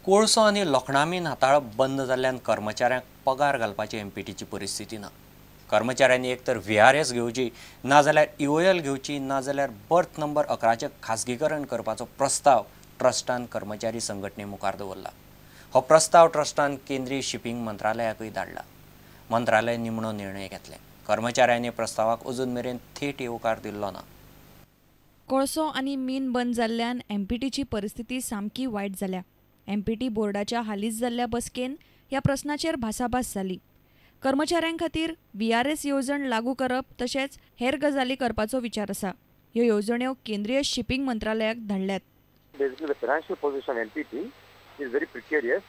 कोळसो आनी लोखणामीन हाताळप बंद जाल्ल्यान कर्मचाऱ्यांक पगार घालपाची एमपीटीची परिस्थिती ना. कर्मचाऱ्यांनी एक तर व्हीआरएस घेवची, नाजाल्यार ईओएल घेवची, नाजाल्यार बर्थ नंबर 11चें खासगीकरण करपाचो प्रस्ताव ट्रस्टान कर्मचारी संघटने मुखार दवरला. हो प्रस्ताव ट्रस्टान केंद्रीय शिपिंग मंत्रालयाकूय धाडला. मंत्रालय निमणो निर्णय घेतले. कर्मचाऱ्यांनी प्रस्तावाक अजून मेरेन थेट येवकार दिल्लो ना. कोळसो आनी मीन बंद जाल्ल्यान एमपीटीची परिस्थिती सामकी वायट जाल्या. एमपीटी बोर्डाच्या हालींच जाल्ल्या बसकेन ह्या प्रस्नाचेर भासाभास जाली. कर्मचाऱ्यां खातीर व्हीआरएस येवजण लागू करप तशेंच हेर गजाली करपाचो विचार आसा. ह्यो येवजण्यो केंद्रीय शिपिंग मंत्रालयाक धाडल्यात. Basically, the financial position of MPT is very precarious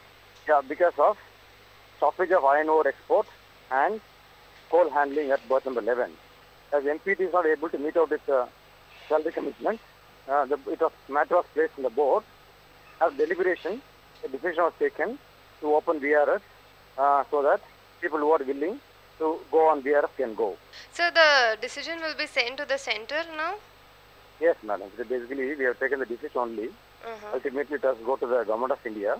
because of stoppage of iron ore export and coal handling at berth number 11. As MPT is not able to meet out its salary commitment, it was matter was placed in the board. As deliberation, a decision was taken to open VRS so that people who are willing to go on VRS can go. So the decision will be sent to the center now? Yes, madam. So basically, we have taken the decision only. Ultimately, it has to go to the Government of India,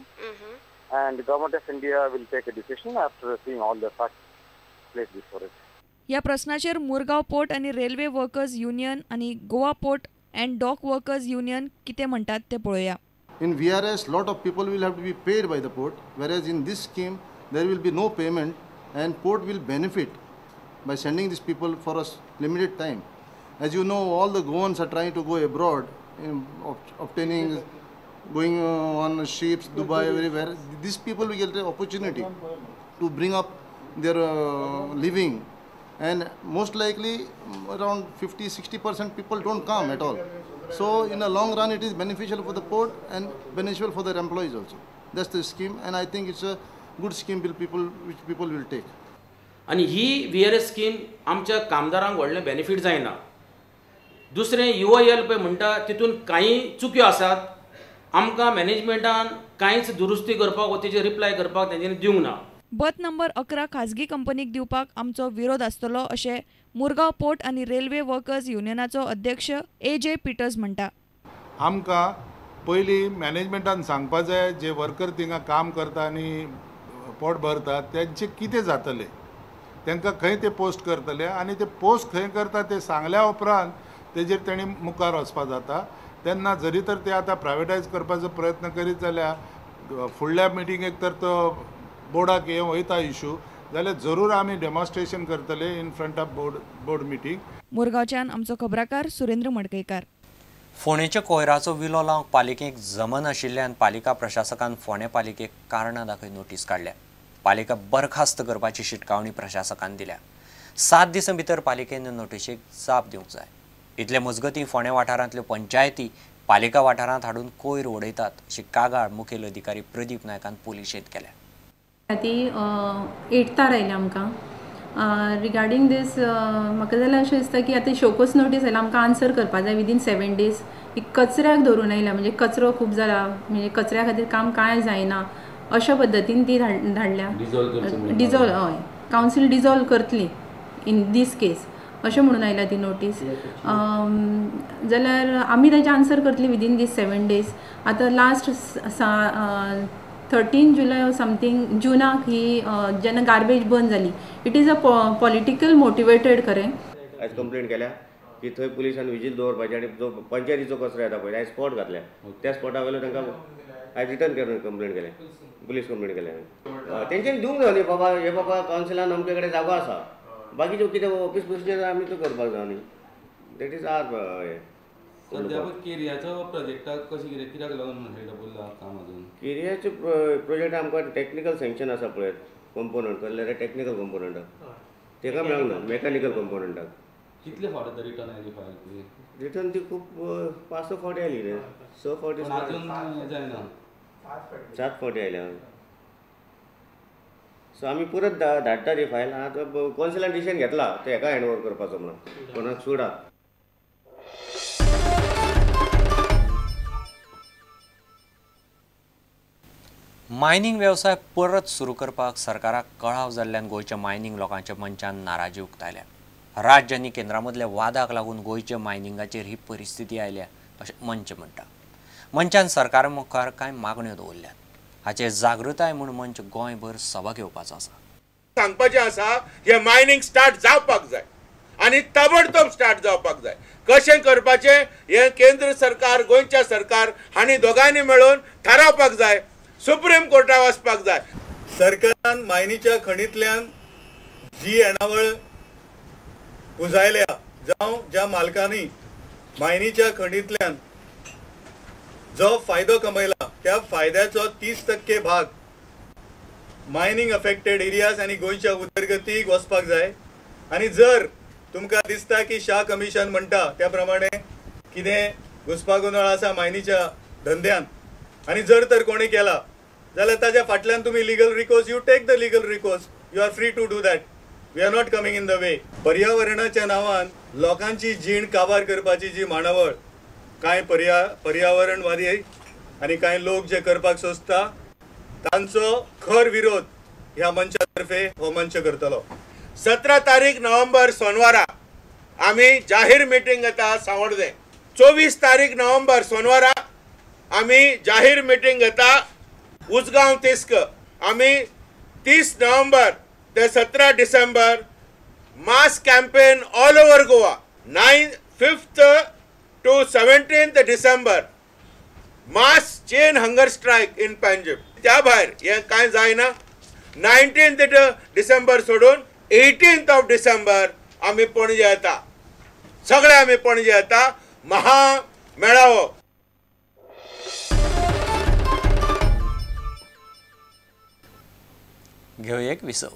and the Government of India will take a decision after seeing all the facts placed before it. ह्या प्रस्नाचेर Murgaon port आनी railway workers union आनी Goa port and dock workers union कितें म्हणटात तें पळोवया. In VRS, lot of people will have to be paid by the port, whereas in this scheme there will be no payment and port will benefit by sending these people for a limited time. As you know, all the Goans are trying to go abroad, in obtaining, going on ships, Dubai, everywhere. These people will get the opportunity to bring up their living, and most likely around 50-60% people don't come at all. So in the long run, it is beneficial for the port and beneficial for their employees also. That's the scheme, and I think it's a good scheme will people, which people will take. आनी ही V R S scheme आमच्या कामदारांक व्हडलें benefit जायना. दुसरें you I L पळय म्हणटा तितून कांय चुक्यो आसात. आमकां मॅनेजमेंटान कांयच दुरुस्ती करपाक वा तेजेर रिप्लाय करपाक तेंच्यांनी दिवंक ना. बर्थ नंबर 11 खाजगी कंपनीक दिवपाक आमचो विरोध आसतलो अशें मुरगांव पोर्ट आनी रेल्वे वर्कर्स युनियनाचो अध्यक्ष ए जे पिटर्स म्हणटा. आमकां पयलीं मॅनेजमेंटान सांगपा जाय जे वर्कर थिंगा काम करता आनी पोट भरता तेंचें कितें जातलें, तांकां खंय ते पोस्ट करतले आनी ते पोस्ट खंय करता ते सांगल्या उपरांत तेजेर तेणी मुखार वचपा जाता. तेन्ना जरी तर ते आतां प्रायवेटायज करपाचो प्रयत्न करीत जाल्यार फुडल्या मिटिंगेक तर तो बोर्डाक हे वयता इशू जाल्यार जरूर आमी डेमॉन्स्ट्रेशन करतले in front of board meeting. मुरगांवच्यान आमचो खबराकार सुरेंद्र मडकयकार. फोंडेच्या कोयराचो विलो लावंक पालिकेक जमनाशिल्ल्यान पालिका प्रशासकान फोंडें पालिकेक कारणां दाखय नोटीस काडल्या. पालिका बरखास्त करपाची शिटकावणी प्रशासकान दिल्या. 7 दिसां भितर पालिकेन नोटिशेक जाप दिवंक जाय. इतले मजगतीं फोंडें वाठारांतल्यो पंचायती पालिका वाठारांत हाडून कोयर उडयतात अशी कागाळ मुखेल अधिकारी प्रदीप नायकान पुलिशेंत केल्या. ती एटतार आयल्या आमकां रिगार्डींग दीस. म्हाका जाल्यार अशें दिसता की आतां शोकोस नोटीस आयल्या, आमकां आन्सर करपा जाय विदीन 7 डेज. ही कचऱ्याक धरून आयल्या, म्हणजे कचरो खूब जाला, म्हणजे कचऱ्या खातीर काम कांय जायना अशा पद्दतीन ती धाडल्या. डिजॉल्व, हय, कावन्सील डिजॉल्व करतली इन दीस केस अशें म्हणून आयल्या ती नोटीस. जाल्यार आमी ताजें आन्सर करतली विदीन दीस 7 डेज. आतां लास्ट 13 जुलय ऑर समथींग जुनाक ही जेन्ना गार्बेज बंद जाली, it is a political motivated. खरें आयज कंप्लेन केल्या की थंय पुलिसान विजील दवरपाचें आनी जो पंचायतीचो कचरो येता पळय आयज स्पॉट घातल्या त्या स्पॉटा वयलो तांकां आयज रिटर्न करून कंप्लेन केल्या, पुलीस कंप्लेन केल्या. तेंच्यांनी दिवंक जाय न्ही बाबा, हे बाबा कावन्सिलान अमके कडेन जागो आसा, बाकीच्यो कितें ऑफीस प्रोसिजर आमी तो करपाक जाय न्ही. That is are हें. सद्या केरियाचो प्रोजेक्टाक कशें कितें कित्याक लागून हेल्ड उरला काम अजून? केरियाचे प्रोजेक्ट आमकां टॅक्निकल सँक्शन आसा पळय, कंपोनंट कसले टॅक्निकल कंपोनंटाक तेका मेळना, मॅकॅनिकल कंपोनंटाक. कितले फावट आतां रिटर्न आयली फायल ती? रिटर्न ती खूब 5-6 फावटी आयली रे, 6 फावटी अजून जायना, 7 फावटी आयल्या. सो आमी परत धाडटा ती फायल. आतां कौन्सिलान डिसिजन घेतला ते हेका हँड ओवर करपाचो म्हणून कोणाक सोडा. मायनिंग वेवसाय परत सुरू करपाक सरकाराक कळाव जाल्ल्यान गोंयच्या मायनिंग लोकांच्या मंचान नाराजी उक्तायल्या. राज्य आनी केंद्रा मदल्या वादाक लागून गोंयच्या मायनिंगाचेर ही परिस्थिती आयल्या अशें मंच म्हणटा. मंचान सरकारा मुखार कांय मागण्यो दवरल्यात. हाचेर जागृताय म्हूण मंच गोंयभर सभा घेवपाचो आसा. सांगपाचें आसा हें मायनींग स्टार्ट जावपाक जाय आनी ताबडतोब स्टार्ट जावपाक जाय. कशें करपाचें हें केंद्र सरकार गोंयच्या सरकार हांणी दोगांयनी मेळून थारावपाक जाय. सुप्रीम कोर्टाक वचपाक जाय. सरकारान मायनीच्या खणींतल्यान जी येणावळ पुंजायल्या जावं ज्या मालकांनी मायनीच्या खणींतल्यान जो फायदो कमयला त्या फायद्याचो 30% भाग मायनींग अफेक्टेड एरियाज आनी गोंयच्या उदरगतीक वचपाक जाय. आनी जर तुमकां दिसता की शाह कमिशन म्हणटा त्या प्रमाणे कितें घुस्पागोंदळ आसा मायनीच्या धंद्यान आनी जर तर कोणी केला जाल्यार ताज्या फाटल्यान तुमी legal recourse, you take the legal recourse, you are free to do that. We are not coming in the way. पर्यावरणाच्या नांवान लोकांची जीण काबार करपाची जी मांडावळ कांय पर्यावरणवादी आनी कांय लोक जे करपाक सोदता तांचो खर विरोध ह्या मंचा तर्फे हो मंच करतलो. 17 तारीख नोव्हेंबर सोनवारा आमी जाहीर मिटींग घेता सावडदे. 24 तारीख नोव्हेंबर सोनवारा आमी जाहीर मिटींग घेता उजगांव तिस्क. आमी 30 नोव्हेंबर ते 17 डिसेंबर mass campaign all over Goa. 5th to 17th December mass chain hunger strike in Panjim. त्या भायर हें कांय जायना. 19th December सोडून 18th of December आमी पणजे येता. सगळे आमी पणजे येता महा मेळावो. घेवया एक विसव.